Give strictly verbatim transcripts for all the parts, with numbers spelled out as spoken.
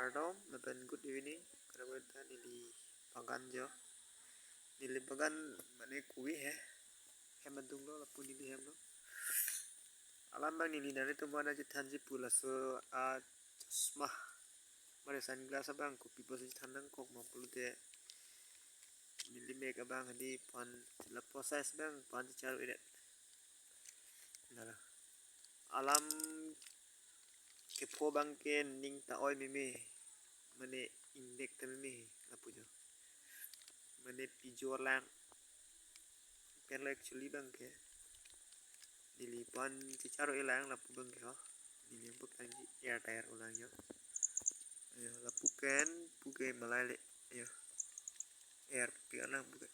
Kardom, lapen good evening. Kardom ta neli bagan jo. Neli bagan mane kove he. Hem adung lo, lapu neli hem lo. Alam abang neli nanglitum aphan chethanji pu laso a chosma. Mane sunglass abang kopi pusi chethan nangkok ma pulote neli mek abang hadi pan lapu size abang pan chechar-o-edet. Nala. Alam kepho abang ke ning ta oi meme. Mane ingnek ta meme lapu jo. Mane pijo alang. Pen lo actually abang ke. Neli pan chechar-o-e lang lapu abang ke ho. Neli abang ke air tyre-o lang jo. Ayo, lapu pen puke malai le. Ayo. Air pi alang puke.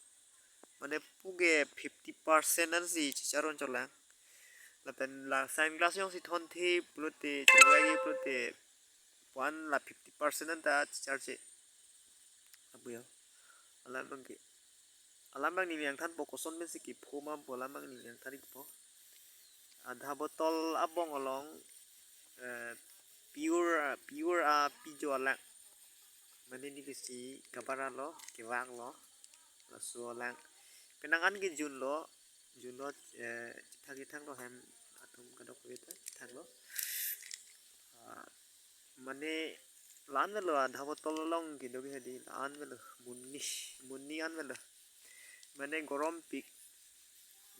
Mane puke fifty percent ansi chechar-o-en chot lang. Lapen la sunglass jongsi thonthe pulote, chelagi pulote, pan la fifty percent anta chechar-che. Lapu jo. Alam abang ke. Alam abang neli nangthanpo koson pensi kepho ma pu alam abang neli nangthan-ikpo. Adha bottle abong along, eh, pure, pure apijo alang. Mane neli si kabar lo, kevang lo. Laso alang. Penang an ke junlo, junlo, eh, chethak chethak lo hem atum kadokave ta chethak lo. Ah, mane la-an avelo adha bottle along kedo ke hadi la-an avelo monit, monit an avelo. Mane gorom pik,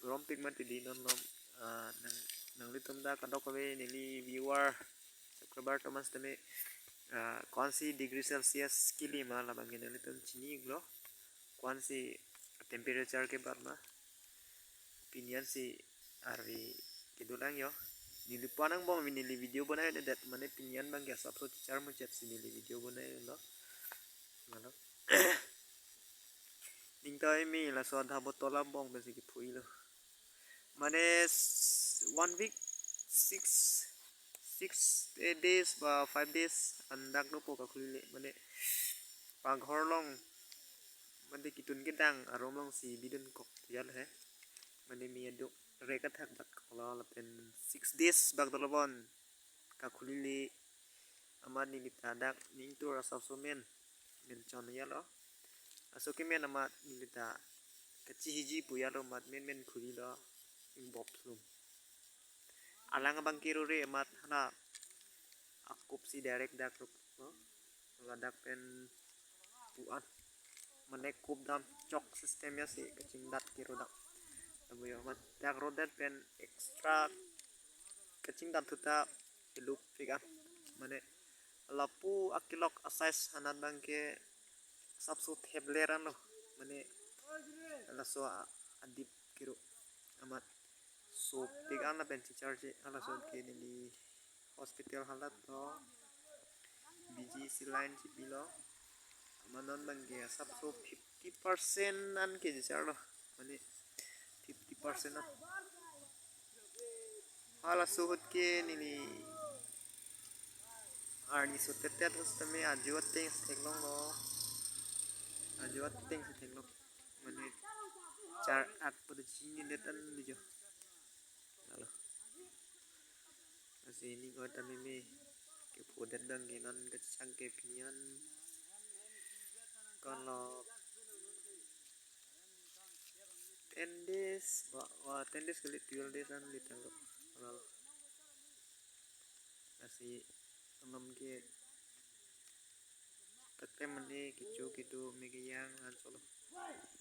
gorom pik mati di non lo, ah, nang, nanglitum ta kadokave neli viewer, subscriber atum an sitame, ah, ko-ansi degree Celsius kili ma labang ke nanglitum chini-iklo. Ko-ansi temperature kebat ma. Pini ansi arve kedo lang jo. Neli pan angbong neli video bonai-edet mane pini an abang ke asapso chechar muchet si neli video bonai-lo. Nalo. Ning ta oi me laso adha bottle abong pensi kepho-iklo. Mane s-, one week, six, six days ba five days an dak dopo kakhuli le. Mane paghor along, mane ketun kedang arum alongsi bidunkok tiyal he. Mane me aduk rek athak bak kolo lapen six days bak dolo bon kakhuli le. Amat neli ta dak ning tur asapso men, men chon-iklo. Laso ke men amat neli ta kachihiji pu iklo amat men men khuli lo ingbop lum. Alang abang ke rore amat hala akup si direct dak ruk lo. Ladak pen pu an. Mane kup dam chok system ya si kachingdat kiro dak. Lapu jo amat dak rodet pen extra kachingdat thu ta ilup pik an. Mane lapu akilok a-size anat abang ke asapso thepler anlo. Mane laso a-, adip kiro amat sopik an lapen chechar-che, halaso ke neli hospital halat lo, B G saline chipilo. Amat non abang ke asapso fifty percent an ke chechar lo. Mane fifty percent an. Halaso ahut ke neli arni sotetet ahut tame ajo ateng si theklonglo. Ajo ateng si theklong. Mane char-ak pada chinidet an lijo. Halo. Lasi ning oi ta meme kephodet abang ke non kachang ke pini an. Ko-an lo ten days, ba, wa, ten days kali twelve days an le tanglo. Halo. Lasi alam ke tatem mane kecho kedo me kejang an cholo.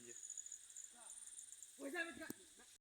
Yo.